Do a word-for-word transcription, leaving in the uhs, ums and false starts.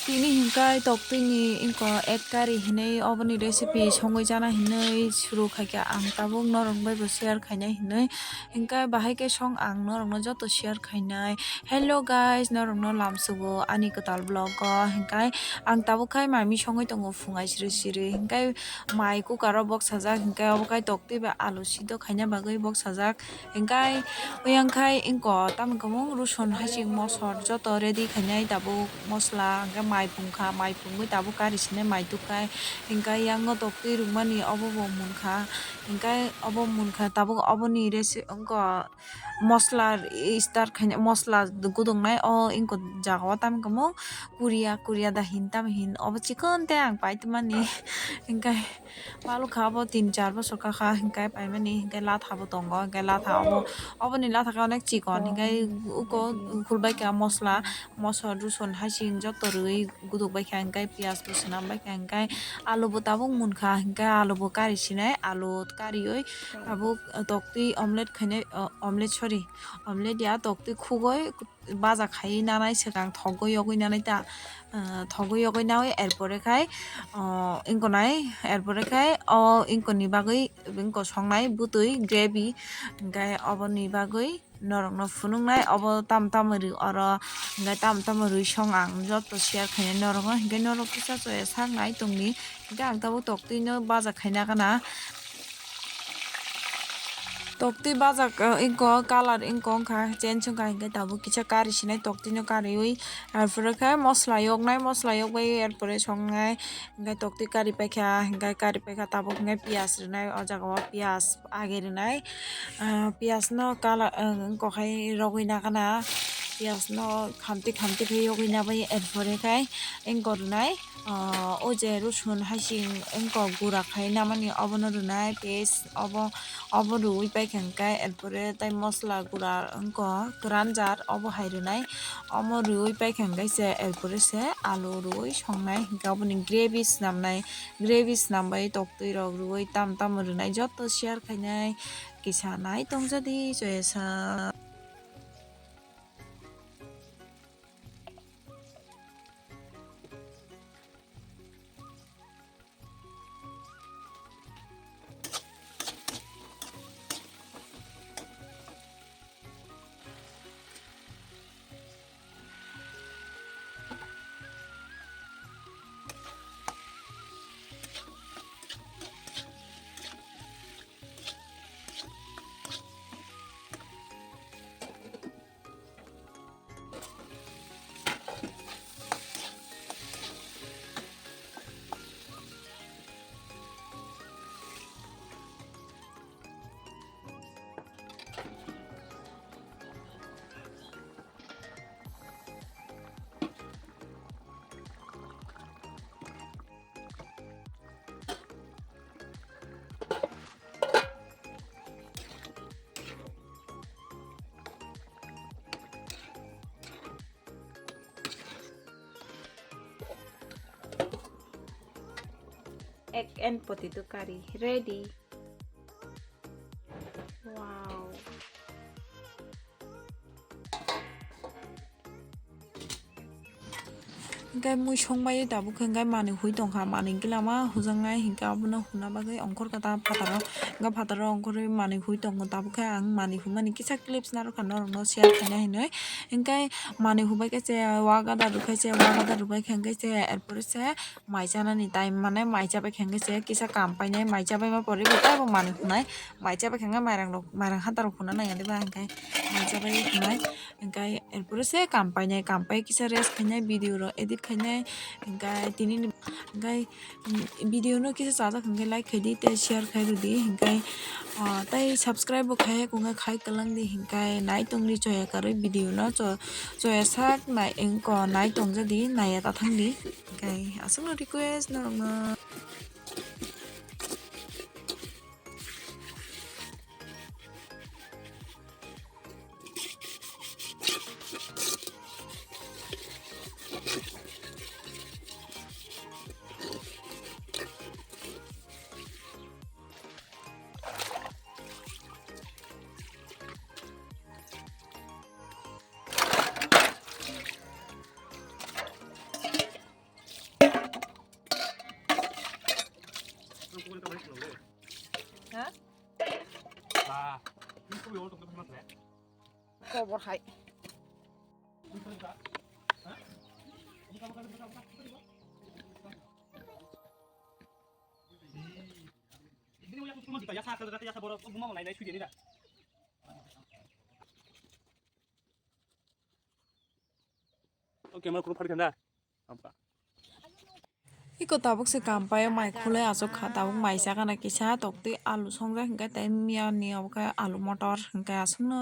Tini hinkai toktwini ingko egg curry hinwi oboni recipe songwi chana hinwi suru khaikha ang tabuk norok bai bo share khainai hinwi. Hinkai bahai khe song ang norokno joto share khainai. Hello guys, norokno lamsugo ani kwtal vlog o. Hinkai ang tabuk khai mami songwi tongo phungai siri siri. Hinkai mai cooker o boksajak, hinkai obo khai toktwi bai alu sido khaina bagwi boksajak. Hinkai oyang khai ingko tamo kwmung ruson hasing mosor joto ready khainai tabuk mosla, hinkai mai pungkha, mai pungwi tabuk kari sinai mai tukkhai. Hinkai yango toktwi rwmani obo bo munkha, hinkai obo munkha tabuk oboni resi wngkha mosla start khainai mosla guduknai o ingko jagao tamo kwmung kuria kuria da hin tamo hin obo chikon tei ang paitwmani hinkai. Palukha abo tin char bosor kakha hinkai paimani hinkai latha bo tongo hinkai latha abo oboni latha khe onek chikon hinkai uko khulbai kha mosla mosor ruson hasing joto rwui guduk bai kha hinkai piyaj bo swnam bai kha hinkai alu bo tabuk munkha hinkai alu bo kari sinai alu kariui tabuk toktwi omelette khainai omelette sorry omelette ya toktwi khugoi baja khai nanai swkang thogwi yogwi nanai ta thogwi yogwi naui erpore khai ingkonai erpore khai o ingkoni bagwi ingko songnai bwtwi gravy hinkai oboni bagwi norokno phunuknai obo tamo tamo rw oro hinkai tamo tamo rwi song ang joto share khainai norokno hinkai norok kisa chaya sak nai tongdi hinkai ang tabuk toktwino baja khaina gana. Toktwi bajak ingko colour ingko wngkha change wngkha hinke tabuk kisa kari sinai toktwino kariui arpore khe mosla yoknai mosla yokbai arpore songnai hinke toktwi kari paikha hinke kari paikha tabuk hinke piyaj rwnai o jaga o piyaj age rwnai piyaj no colour ingko khai rogwi nagana piyaj no khamti khamti khe yogwi nabai arpore khai ingko rwnai. O je rusun hasing wngkok gura khai namani obono rwnai paste obo obo rwui paikha hwnkhe erpore tei mosla gura wngkok kwranjar obo hai rwnai omo rwui paikha hwnkhe se erpore se alu rwui songnai hwnkhe oboni gravy swnamnai gravy swnambai toktwi rok rwui tamo tamo rwnai joto share khainai kisa nai tongjadi joyasa. Egg and potato curry ready. Wow. Hingke mui songbai tabuk khe hingke manui hui tongkha, manui gila ma hujaknai, hingke abono huna bagwi ongkhorkha ta phataro, hingke phataro ongkhorwi manui hui tongo, tabuk khe ang manui humani kisa clips narwkha norokno share khaina hinwi, hingke manui hubai khe se wa gada rwkhe se wa gada rwbai khe hingke se, er pore se mai chanani time mane mai chabai khe hingke se kisa kam painai, mai chabaima pore bo teibo manui hunai, mai chabai khe hingke mairang rok, mairang hata rok huna nangya diba, hingke mai chabai hunai. Hingkai erpore se kam painai, kam pai kisa rest khainai, video rok edit khainai, hingkai tini ni, hingkai, mm, video no kisa chajak hingkai like khaidi tei share khai rwdi, hingkai, ah, tei subscribe bo khai kung khai kwlang di, hingkai nai tongdi choya karwi video no cho-, choya sak nai wngko nai tongjadi naiya ta thangdi, hingkai aswkno request norokno. Kobor hai. Oke, mal kurung pari kanda. Iko tabuk se kam paio, mai khulai aswk kha, tabuk mai chakana kisa toktwi alu songjak, hinkhe tei miya ni obo khe alu motor hinkhe aswkno.